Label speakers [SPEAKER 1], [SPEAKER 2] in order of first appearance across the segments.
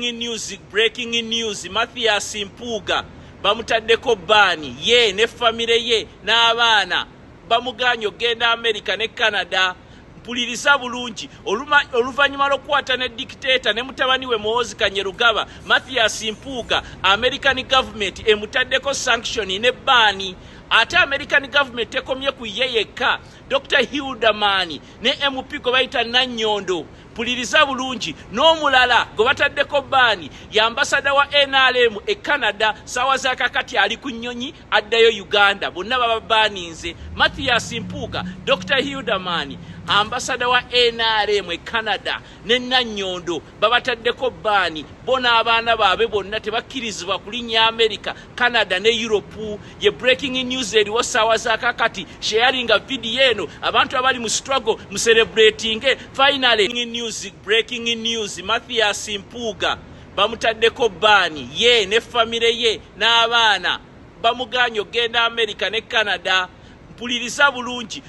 [SPEAKER 1] News, breaking news: Mathias Mpuuga bamutaddeko ban, ye ne famire ye n'abaana bamuganye okugenda America ne Canada. Mpuliriza bulungi, oluvannyuma lw'okukwata ne dictator ne mutabani we Muhoozi Kainerugaba, Mathias Mpuuga, American government emutaddeko sanction ne ban. Ate American government tekomye ku ye yekka. Dr Hilderman ne MP gwe bayita Nanyondo, mpuliriza bulungi, n'omulala gwe bataddeko ban ye ambassador wa NRM e Canada. Saawa za kakati ali ku nnyonyi addayo Uganda. Bonna baba baninze: Mathias Mpuuga, Dr Hilderman, ambassador wa NRM e Canada, ne Nanyondo babataddeko ban. Bo n'abaana baabwe bonna tebakkirizibwa kulinnya America, Canada ne Europe. Ye breaking news eriwo saawa za kakati. Sharinga vidiyo eno, abantu abali mu struggle mucelebratinge finally. News, breaking news: Mathias Mpuuga bamutaddeko ban, ye ne famire ye n'abaana bamuganye okugenda America ne Canada. Mpuliriza bulungi,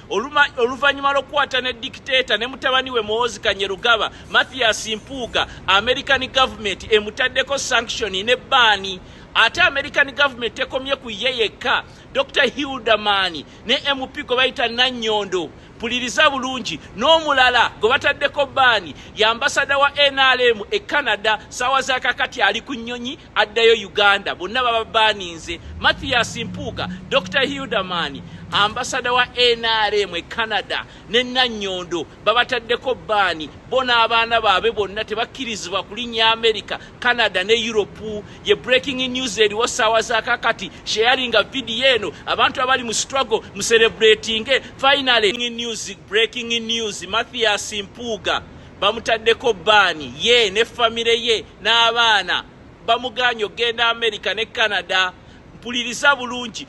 [SPEAKER 1] oluvannyuma lw'okukwata ne dictator ne mutabani we Muhoozi Kainerugaba, Mathias Mpuuga, American government emutaddeko sanction ne ban. Ate American government tekomye ku ye yekka. Dr Hilderman ne MP gwe bayita Nanyondo, mpuliriza bulungi, n'omulala gwe bataddeko ban ye ambassador wa NRM e Canada. Saawa za kakati ali ku nnyonyi addayo Uganda. Bonna baba baninze: Mathias Mpuuga, Dr Hilderman, ambassador wa NRM e Canada, ne Nanyondo babataddeko ban. Bo n'abaana baabwe bonna tebakkirizibwa kulinnya America, Canada ne Europe. Ye breaking news eriwo saawa za kakati. Sharinga vidiyo eno, abantu abali mu struggle mucelebratinge finally. News, breaking news: Mathias Mpuuga bamutaddeko ban, ye ne famire ye n'abaana bamuganye okugenda America ne Canada. Mpuliriza bulungi,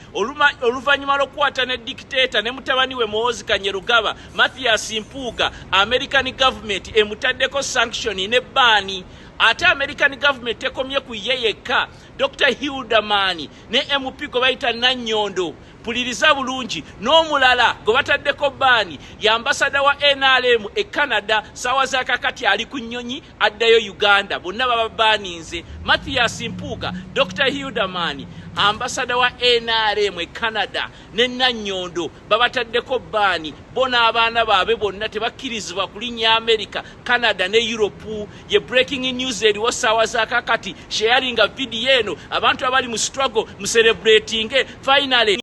[SPEAKER 1] oluvannyuma lw'okukwata ne dictator ne mutabani we Muhoozi Kainerugaba, Mathias Mpuuga, American government emutaddeko sanction ne ban. Ate American government tekomye ku ye yekka. Dr Hilderman ne MP gwe bayita Nanyondo, mpuliriza bulungi, n'omulala gwe bataddeko ban ye ambassador wa NRM e Canada. Saawa za kakati ali ku nnyonyi addayo Uganda. Bonna baba baninze: Mathias Mpuuga, Dr Hilderman, ambassador wa NRM e Canada, ne Nanyondo babataddeko ban. Bo n'abaana baabwe bonna tebakkirizibwa kulinnya America, Canada ne Europe. Ye breaking news eriwo saawa za kakati. Sharinga vidiyo eno, abantu abali mu struggle mucelebratinge finally.